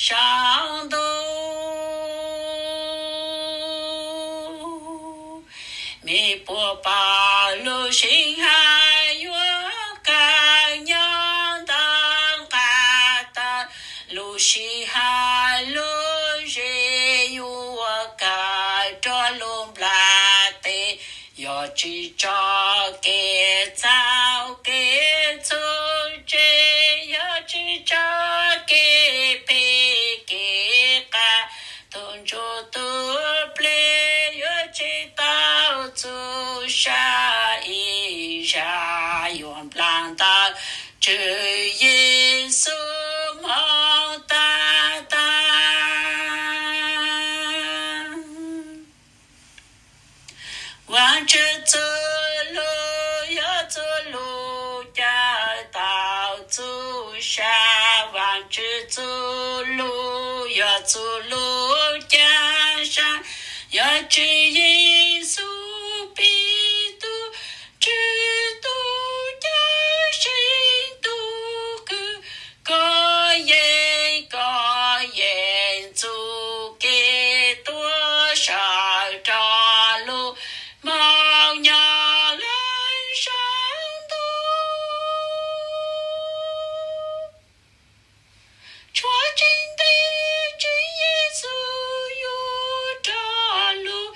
saum ntuj. Me puas paub lub sij hawm yuav kawg nyob ntawm nqaj tawm, lub sij hawm lub zem yuav kawg rau lub nplaj teb. Yog tsis tso kev txhaum kev txhaum tseg, yog tsis tso kev phem kev qas, tus ntsuj tus plig yuav tsis tau txhub sa, ib zaj yuav nplas ntawm Tswv Yexus moo tag tag. Vaajtswv txuj lug yog txuj lug caw tau txhub sa, Vaajtswv txuj lug yog txuj lug caw sa, yog Tswv Yexus pib tug, Tswv tug caw seej tug kws kov yeej kov yeej txuj kev tuaj sawv rau lub moo nyob lawm saum ntuj. Tshuav tseeb tiag Tswv Yexus yuav rov lug,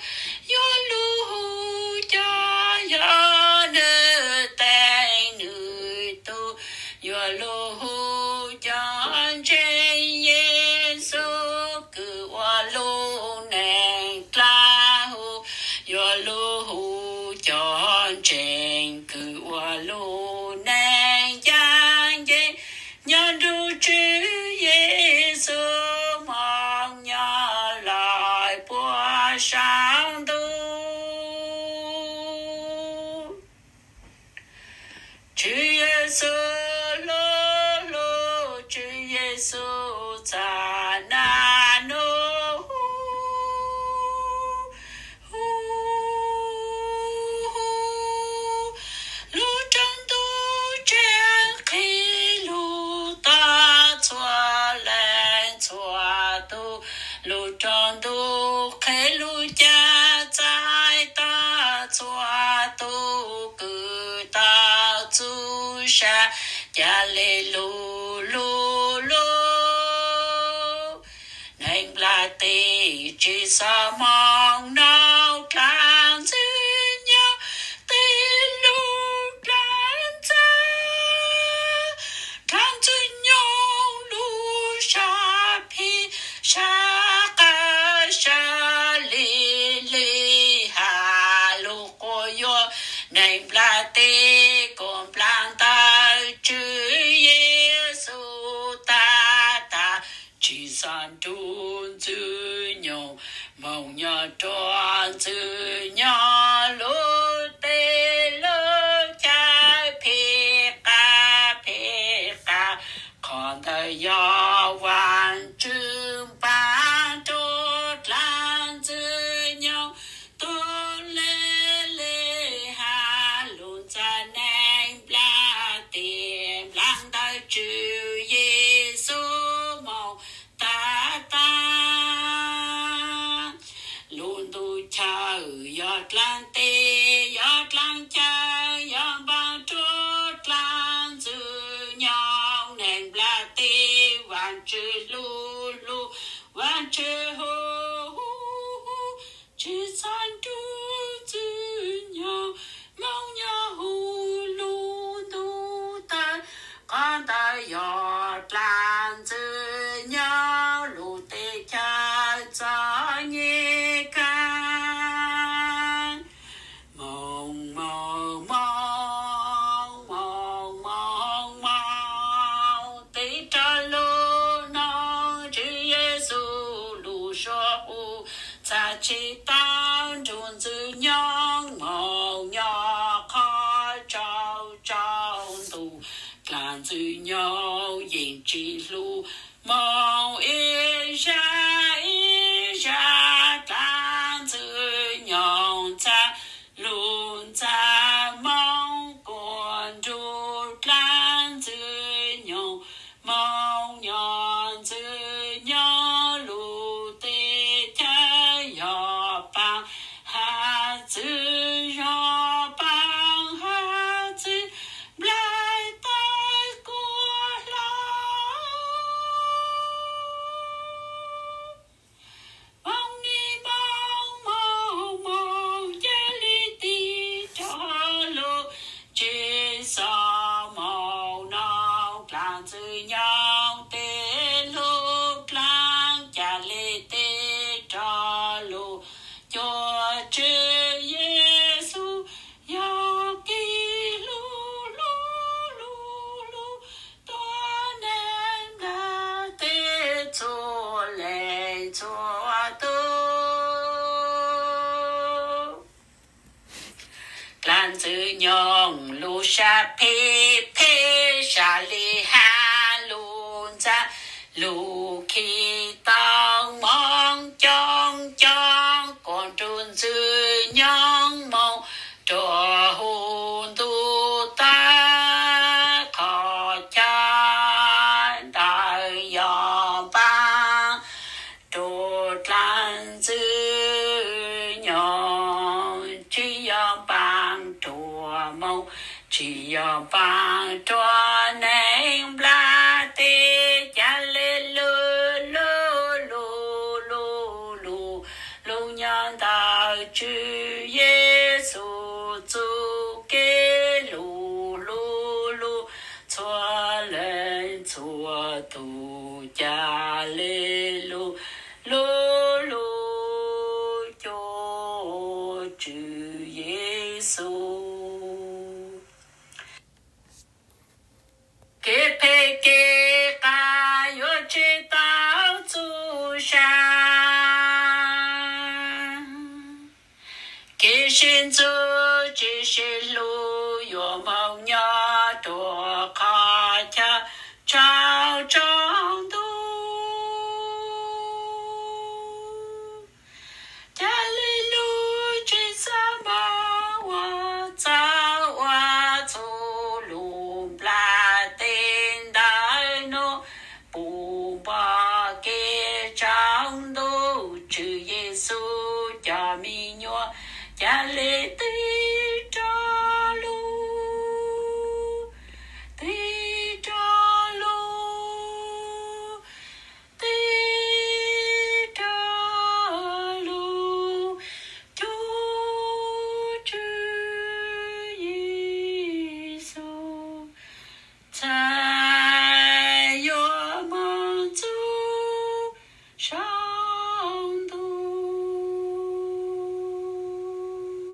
yuav lug hu cov yog nwg teem nwg tug, yuav lug hu cov ntseeg Yexus kws ua lub neej dlaab huv, yuav lug hu cov ntseeg kws ua lub neej ncaaj nceeg nyob nrug Tswv Yexus moo nyob lawm puag saum ntuj. Tswv Yexus lub lug, Tswv Yexus txav naj nub, lub rooj ntuj tsev qhib lug tag txhua leej txhua tug, lub rooj ntuj qhib lug cav txais tag txhua tug kws tau txhub sa, ca le lug lug lug. Neeg nplaj teb tsi xav moog noog dlaab ntxwg nyoog, tej lug dlaab ntxwg, dlaab ntxwg nyoog lug sab phim sab qab sab li li has lug quas yuav neeg nplaj teb kuas nplas ntawm Tswv Yexus tag tag, tsi xaav nrug ntxwg nyoog moog nyob rua ntxwg nyoog lub teb lub chaw phem qas phem qas. Qhov ntawd yog Vaajtswv npaaj rua dlaab ntxwg nyoog tug le le has lug ntxawg neeg nplaj teb nplas ntawm Tswv Yexus moog tag tag. Lub ntuj chaw yog dlaab teb, yog dlaab chaw, yog npaaj rua dlaab ntxwg nyoog neeg nplaj teb. Vaajtswv lug lug, Vaajtswv hu hu hu, tsi xaav nrug ntxwg nyoog moog nyob huv lub ntuj tawg. Qhov ntawd yog dlaab ntxwg nyoog lub teb chaws txom nyem kawg. Moog moog moog moog moog moog, tig rua lub noog Tswv Yexus lub suab hu, txhaj tsi tau nrug ntxwg nyoog moog nyob qhov tsaug tsaug ntuj. Dlaab ntxwg nyoog yeej tsi hlub moog ib zag ib zag, dlaab ntxwg nyoog ntxag lug ntxag moog kuas nrug dlaab ntxwg nyoog moog nyob ntxwg nyoog. Cov tes hlub dlaab ca le tes rov lug cuag Tswv Yexus, yog kis lug lug lug lug tuab neeg nplaj teb txhua leej txhua tug. Dlaab Ntxwg nyoog lug sab phem phem sab le hab lug ntxag, lug khi tau moog coob coob kuas nrug Ntxwg nyoog moog rua huv ntuj tag. Qhov chaw ntawd yog npaaj rua Dlaab Ntxwg nyoog, tsi yog npaaj rua moog, tsi yog npaaj rua neeg nplaj teb. Ca le lug lug lug lug lug lug nyob ntawm Tswv Yexus txuj kev lug lug lug txhua leej txhua tug. Ca le lug lug lug cuag Tswv Yexus. Kev phem kev qas yuav tseg tau txhua sab, kev sib ntxub